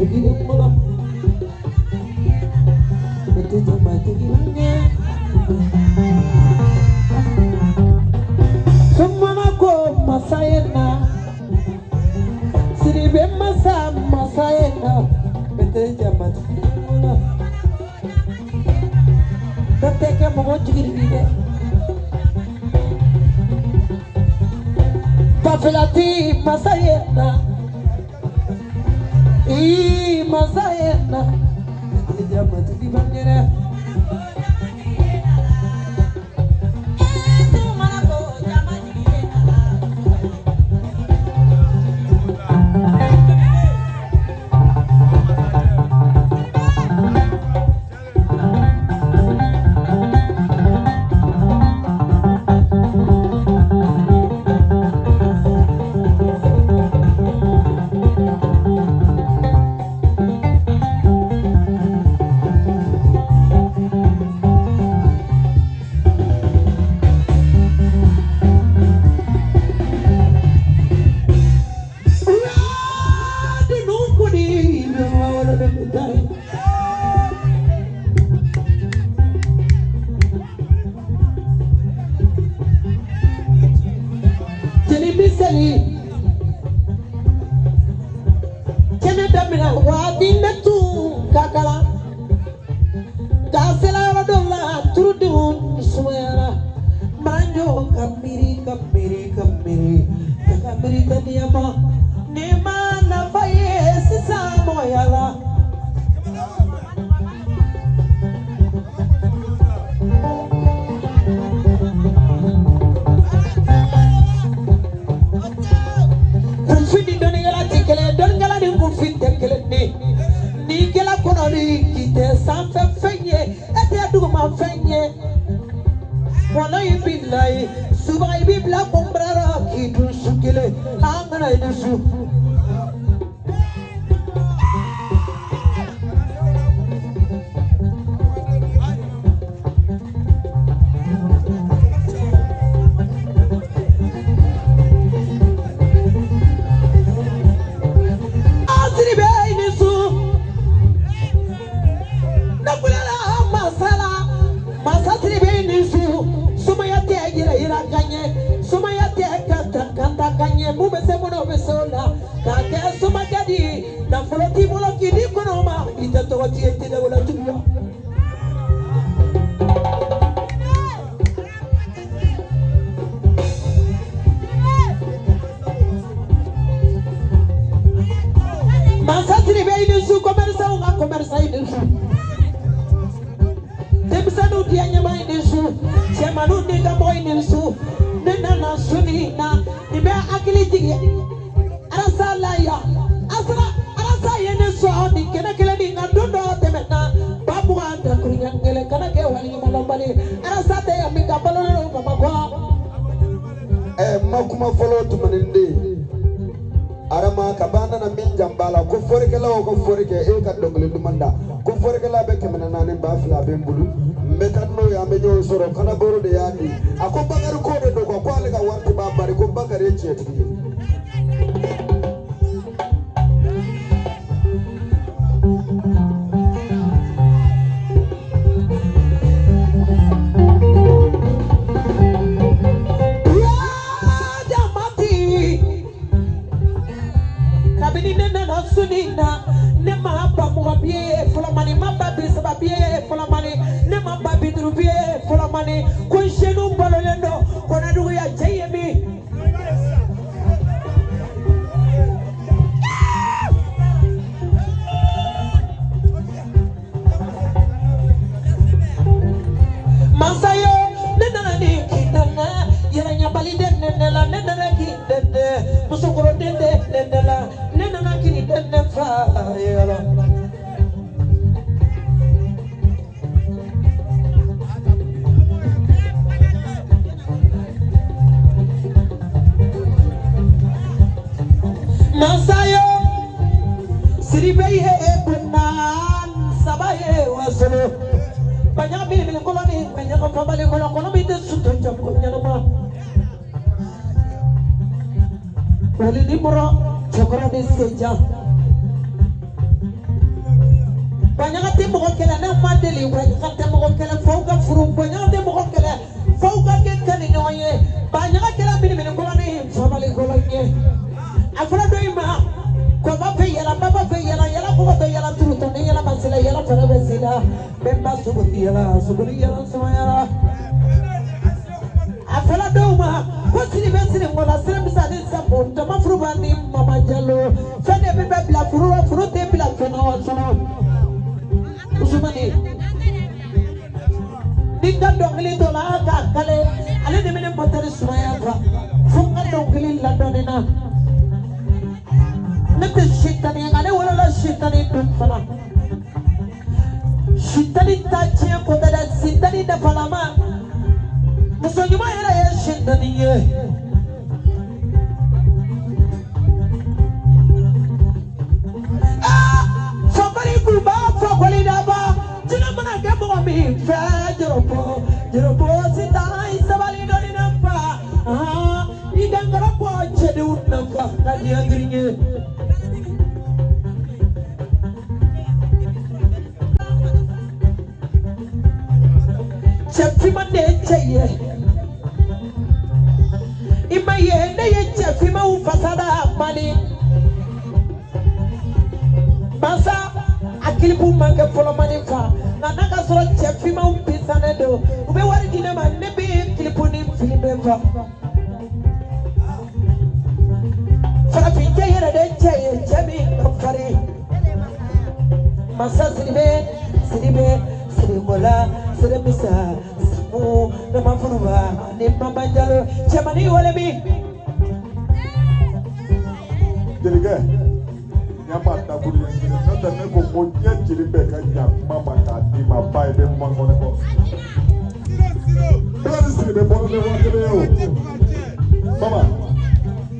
Jigi mɔgɔ bɛɛ tɛ jamatigi bange. Sumana ko masa ye na, Sidibe masa masa ye na, bɛɛ tɛ jamatigi mɔgɔ. Bɛɛ tɛ kɛ mɔgɔ jigi dɛ. Bafilati masa ye na, ii masa ye na, bɛɛ tɛ jamatigi bange dɛ. Kɛnɛ daminɛ waati ne tun ka kalan nka sera yɔrɔ dɔ la turudenw sumayara manjɔ ka miiri ka miiri ka miiri ka miiri taniya ma ne ma nafa ye sisan mɔgɔya la. Kunfin ni dɔnnikɛla tɛ kelen ye, dɔnnikɛla ni kunfin tɛ kelen ye. N'i kɛla kɔnɔ ni k'i tɛ sanfɛ fɛn ye, e tɛ duguma fɛn ye. Walayi bilayi, subaga i b'i bila kunbara la k'i dun su kelen, an kana i ni su. Asiri bɛ i ni su. Ne kulela masa la, masa siri bɛ i ni su. Sumaya tɛ yɛrɛ yira ka ɲɛ, sumaya tɛ ka ta ka ta ka ɲɛ. Mun bɛ se mun na o bɛ se o la. K'a kɛ sumakɛ di, nafolo t'i bolo k'i di kɔnɔ ma, i tɛ tɔgɔ tiɲɛ, i tɛ dawula juguya. Masa siri bɛ i ni su, commerçant ka commerçant i ni su. Denmisɛnninw diya ɲɛma i ni su, cɛmaninw ni ka mɔgɔ i ni su. Ne nana su nin na, nin bɛ hakili jigin arasa la yan. Asara arasa ye ne sɔn nin kɛnɛ kelen nin kan don dɔ tɛmɛna. Ba mugan dakuruɲɛ kelen kana kɛ waleɲumanlɔnbali ye. Arasa tɛ yan min ka balolen don Bamakɔ. Ɛ ma kuma fɔlɔ tumuni den arama ka ban nana min janba la ko fɔlikɛlaw ka fɔli kɛ e ka dɔnkili duman da ko fɔlikɛla bɛ 400 1000 a bɛ n bolo n bɛ taa n'o ye an bɛ ɲɔgɔn sɔrɔ kanaboro de y'a di a ko Bakari ko de don quoi ko ale ka wari tɛ ban bari ko Bakari ye tiɲɛtigi ye. Kabini ne nana suni na, ne ma ba mugan bi ye fɔlɔ mani, ma ba bi saba bi ye fɔlɔ mani, ne ma ba bi duuru bi ye fɔlɔ mani, ko n senu balolen don kɔnɔduguya cɛ ye min. Mansa yo, ne nana ni k'i dɛmɛ, yɛrɛ ɲabali den ne la, ne nana k'i dɛmɛ, musokɔrɔ den de ne la, ne nana k'i dɛmɛ fa yɔrɔ. Mansa yo, Sidibe ye kunnan saba ye wasolo. Baɲaga belebele kɔlɔ ni baɲaga fabali kɔlɔ kɔlɔ min tɛ suto jam ko ɲɛnama. Wali ni mɔrɔ cɛkɔrɔ ni sejan. Baɲaga tɛ mɔgɔ kɛlɛ n'a ma deli, baɲaga tɛ mɔgɔ kɛlɛ f'aw ka furu, baɲaga tɛ mɔgɔ kɛlɛ f'aw ka kɛ kani ɲɔgɔn ye. Baɲaga kɛra minimini kɔlɔn ni fabali kɔlɔn ye. A fɔra dɔ in ma kɔba fɛ yɛlɛ, baba fɛ yɛlɛ, yɛlɛ kɔkɔtɔ yɛlɛ turutɔ ni yɛlɛ ma sela yɛlɛ fana bɛ sela. Bɛnba sogoli yɛlɛ, sogoli yɛlɛ sumayara. A fɔra dɔw ma ko siri bɛ siri ŋɔla siri bisa ni sabu jama furuba ni mama jalo fɛn de bɛ bila furu la, furu tɛ bila fɛn na wa sɔrɔ. Usumani ni n ka dɔnkili dɔ la k'a kale ale de bɛ ne mɔtɛri sumaya fa fo n ka dɔnkili ladɔnni na. Ne tɛ sitani ye nka ne wolola sitani dun fana. Sitani ta tiɲɛ ko tɛ dɛ, sitani nafalama muso ɲuman yɛrɛ ye sitani ye. Fakoli kunba fakoli daba jinɛ mana kɛ mɔgɔ min fɛ jɔrɔbɔ jɔrɔbɔ sitan i sabali dɔɔni na fa i dankara bɔ cɛdenw nafa ka diɲɛ girin ye. Cɛ finman de ye cɛ ye, i ma ye ne ye cɛ finmanw fasa da Mali masa a kilipu man kɛ fɔlɔ Mali fa nka n'a ka sɔrɔ cɛ finmanw bisannen don u bɛ wari di ne ma ne bɛ kilipu ni filime fa. Farafin cɛ yɛrɛ de cɛ ye cɛ min ka farin. Masa Sidibe Sidibe Sirikola Siribisa Samu Nama Furuba ni Mama Jalo cɛmannin wale min. Jelikɛ, ɲa ma dakuru ye kelen n'o tɛ ne ko ko diɲɛ jeli bɛɛ ka ɲa kuma ma k'a d'i ma ba ye bɛ kuma kɔnɔ kɔ. Bɛɛ ni Sidibe bɔra ni 1000 ye o. Baba,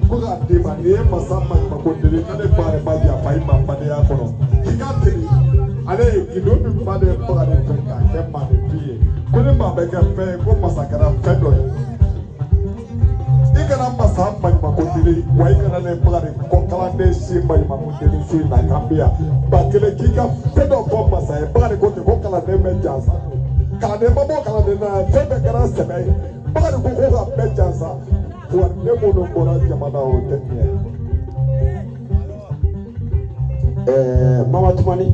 ko k'a d'i ma nin ye masa maɲumanko deli ka ne ba yɛrɛ ma yafa i ma badenya kɔnɔ. K'i ka deli ale ye gindo min ba de baga de fɛ k'a kɛ maaninfin ye. Ko ni maa bɛ kɛ fɛn ye ko masa kɛra fɛn dɔ ye. I kana masa maɲumanko deli wa i kana ne baga de kɔ kalanden si maɲumanko deli su in na k'an bɛ yan. 1000 k'i ka fɛn dɔ fɔ masa ye baga de ko ten ko kalanden bɛ jansa. Kalanden ma bɔ kalanden na fɛn bɛɛ kɛra sɛbɛ ye. Baga de ko ko ka bɛɛ jansa. Wa ne minnu bɔra jamana o tɛ ɲɛ. Mama Tumani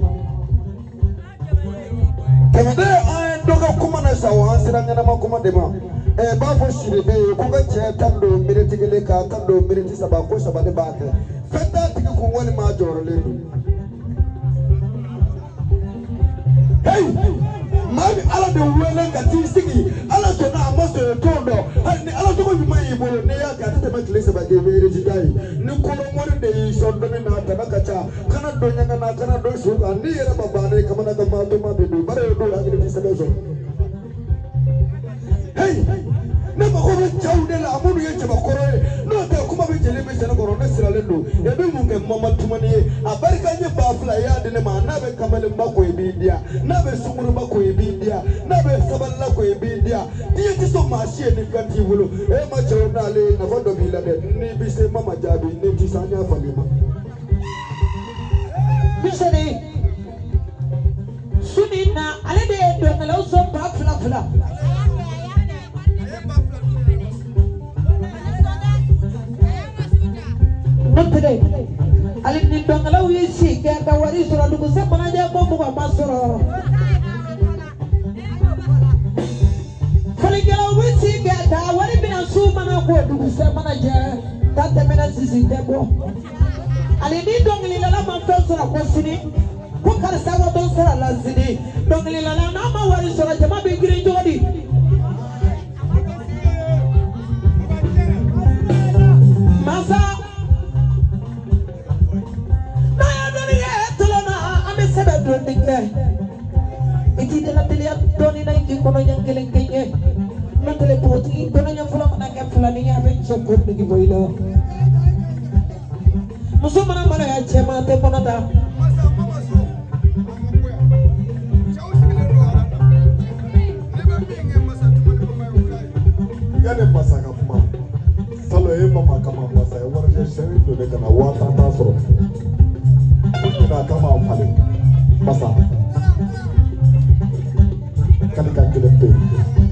kɛmɛden an ye dɔ ka kuma na sa o an sera ɲɛnama kuma de ma. B'a fɔ Sidibe ye ko n ka cɛ tan don miiriti kelen ka tan don miiriti saba ko saba de b'a kɛ fɛn t'a tigi kun walima a jɔyɔrɔlen don. Hey, maa bɛ ala de wele ka t'i sigi ala sɔnna a ma sɔn i t'o dɔn hali ni ala tɔgɔ ɲuman y'i bolo n'i y'a kɛ a tɛ tɛmɛ tile saba kɛ i bɛ résultat ye ni kɔrɔmɔri de y'i sɔn dɔnni n'a tɛmɛ ka ca kana don ɲɛgɛn na kana don su kan n'i yɛrɛ ma bannen kamana ka maa to ma de don bari o don hakili tɛ sɛbɛn sɔrɔ. Hey, ne mago bɛ cɛw de la minnu ye cɛbakɔrɔ ye n'o tɛ kuma bɛ jeli min sɛnɛ kɔrɔ ne siralen don e bɛ mun kɛ Mama Tumani ye a barika n ye 2000 i y'a di ne ma n'a bɛ kamalenba ko i b'i diya n'a bɛ sunkuruba ko i b'i diya n'a bɛ sabalila ko i b'i diya diɲɛ tɛ sɔn maa si ye ni fɛn t'i bolo e ma cɛw n'ale ye nafa dɔ b'i la dɛ n'i bɛ se Mama jaabi n'i tɛ se an y'a falen ma. Misali su nin na ale de ye dɔnkɛlaw sɔn 2000 2000. N'o tɛ hali ni dɔnkɛlaw ye si kɛ ka wari sɔrɔ dugusɛ mana jɛ ko mɔgɔ ma sɔrɔ. Fɔlikɛlaw bɛ si kɛ ka wari minɛ su mana ko dugusɛ mana jɛ ka tɛmɛna sisi tɛ bɔ. Hali ni dɔnkilidala ma fɛn sɔrɔ ko sini ko karisa ko dɔ sɔrɔ la sini dɔnkilidala n'a ma wari sɔrɔ jama bɛ girin cogo di. Masa n'a ye dɔnni ye tolon na an bɛ sɛbɛn dɔɔni kɛ i t'i dala teliya dɔɔni na i k'i kɔnɔ ɲɛ kelen kɛ ɲɛ n'o tɛ npogotigi kɔnɔ ɲɛ fɔlɔ mana kɛ filanin ye a bɛ muso ko nege bɔ i la muso mana maloya cɛ ma tɛ kɔnɔ ta. Yanni masa ka kuma salon e mama kama masa ye warijɛ sɛni don ne ka na 10,000 sɔrɔ ko ɲinɛ k'a m'a falen masa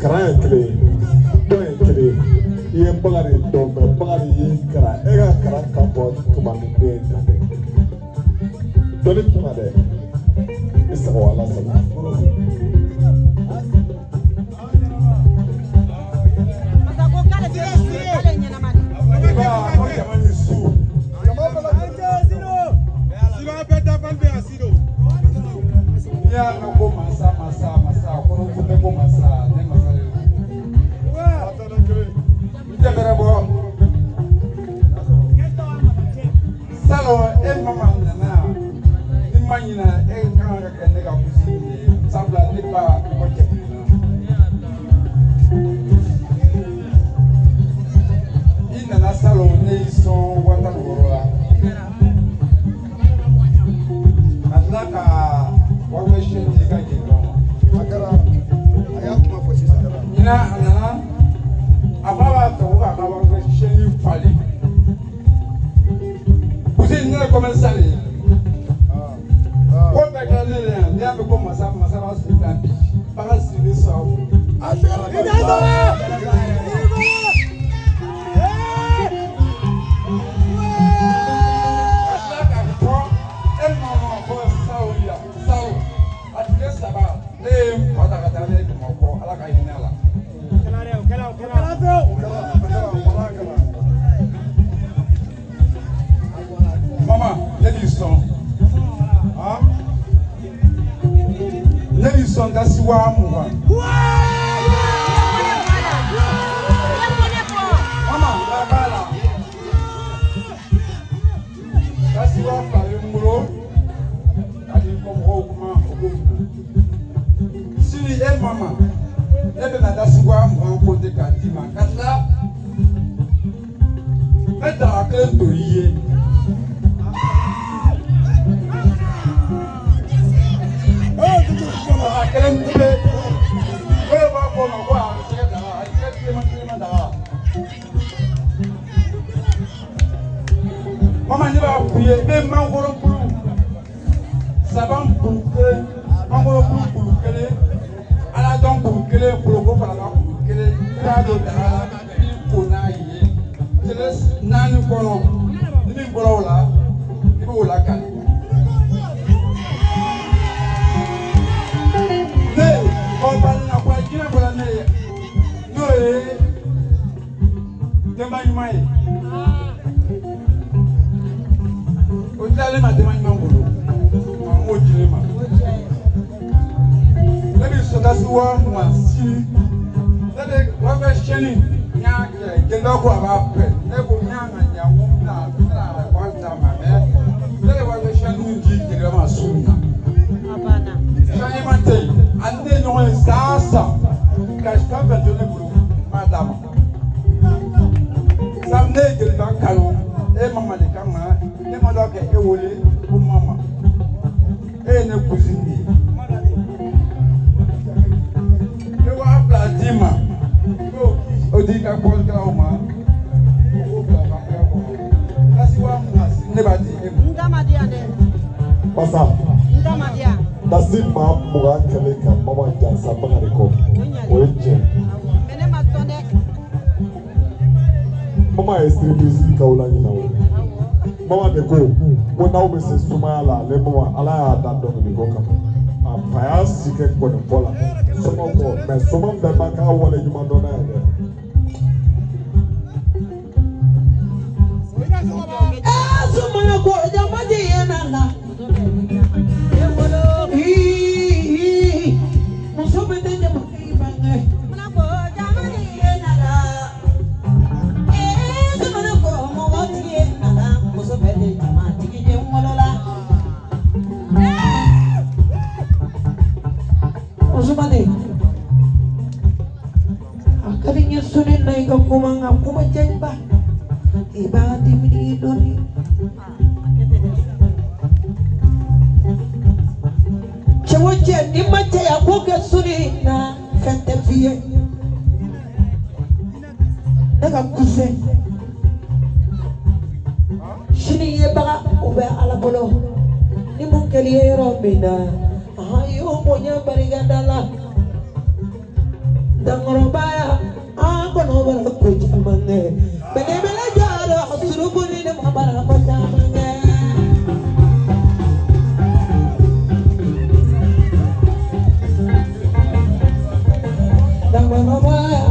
Kalan ye kelen ye, dɔn ye kelen ye. I ye Bakari dɔn mɛ Bakari y'i kalan, e ka kalan ka bɔ tuma ni den ye tan dɛ. Dɔnni kuma dɛ, i sago Ala sago. N'i y'a mɛn ko masa masa masa kɔrɔ ko tɛ ko masa ne masa de don. N tɛ bɛrɛ bɔ. Salon e mama nana ni ma ɲina e kan ka kɛ ne ka cousine ye sabula ne ba mɔgɔ cɛ kelen na. I nana salon ne y'i sɔn 16 la. Ka tila ka wari siyɛn di i ka jeliba ma. A kɛra, a y'a kuma fɔ sisan. Ɲinan a nana a ba b'a fɛ ko k'a ka wari siyɛnni falen. Cousine ne ye commerçant de ye. Ko bɛɛ kɛra ne de yan n'i y'a mɛn ko masa masa b'a siri tan bi bagan sirili sababu. Ka tila k'a fɔ e ma ma ko sawo ya sawo a tile saba ne ye n fa ta ka taa ne ye Bamakɔ Ala ka hinɛ a la. Mama ne b'i sɔn ne b'i sɔn dasi 20,000. Mama n b'a la dasi 2000 bɛ n bolo ka di kɔmɔgɔw kuma o k'o kunna sini e mama ne bɛna dasi 20,000 compter k'a d'i ma ka tila n bɛ daga kelen don i ye. Daga kelen pe o de b'a fɔ o ma ko a sɛgɛ daga a sɛgɛ tilema tilema daga. Mama ne b'a f'i ye i bɛ mangoro bulu saba bulu kelen mangoro bulu kulu kelen aladɔn kulu kelen koloko falaka kulu kelen i b'a don daga la i b'i ko n'a ye tile 4 kɔnɔ ni min bɔra o la i b'o lakali. Ne kɔbalina kura jinɛ bɔra ne ye n'o ye denba ɲuman ye o dilalen ma denba ɲuman bolo n m'o di ne ma. Ne bɛ sɔdasi 20,000 sini ne bɛ wafɛ siyɛnni n y'a kɛ jeliba ko a b'a fɛ ne ko n y'a ŋaniya n ko n bɛna wari d'a ma mɛ ne bɛ wafɛ siyɛnniw di jeliba ma su in na. Changement tɛ yen ani ne ye ɲɔgɔn ye san o san ka fɛn fɛn to ne bolo n b'a d'a ma. Sabu ne ye jeliba kanu e mama de kama ne ma dɔn ka e wele ko mama e ye ne cousine de ye. N bɛ 2000 d'i ma o di i ka kɔlikɛlaw ma o k'o bila u ka kɔɲɔ kɔnɔ dasi 20,000 sini ne b'a di e ma. Masa dasi 20,000 kɛlen ka mama jansa Bakari kɔ o ye tiɲɛ. Mama ye surprise k'aw la ɲinan o. Mama de ko ko n'aw bɛ se sumaya la ale mama Ala y'a da dɔnkili ko kama. A fa y'a si kɛ gɔnifɔ la soma kɔ mɛ soma bɛɛ ma k'a wale ɲuman dɔn n'a ye dɛ. Sumana ko jama di ye na la. Muso bɛ den jama k'i bange. Sumana ko mɔgɔ tigi ye na la. Muso bɛ den jama tigi den wolo la. Usumani, a ka di n ye suni na i ka kuma nka kuma cɛba i b'a dimini dɔɔni. Cɛ o cɛ n'i ma cɛya ko kɛ suni na fɛn tɛ f'i ye. Ne ka cousin sini ye baga o bɛ Ala bolo ni mun kɛli ye yɔrɔ min na a y'o bonya barika da la. Dankɔrɔbaya an kɔnɔ bara ko caman kɛ. Belebele jɔyɔrɔ suruku ni ne ma bara ko caman kɛ. Dankɔrɔbaya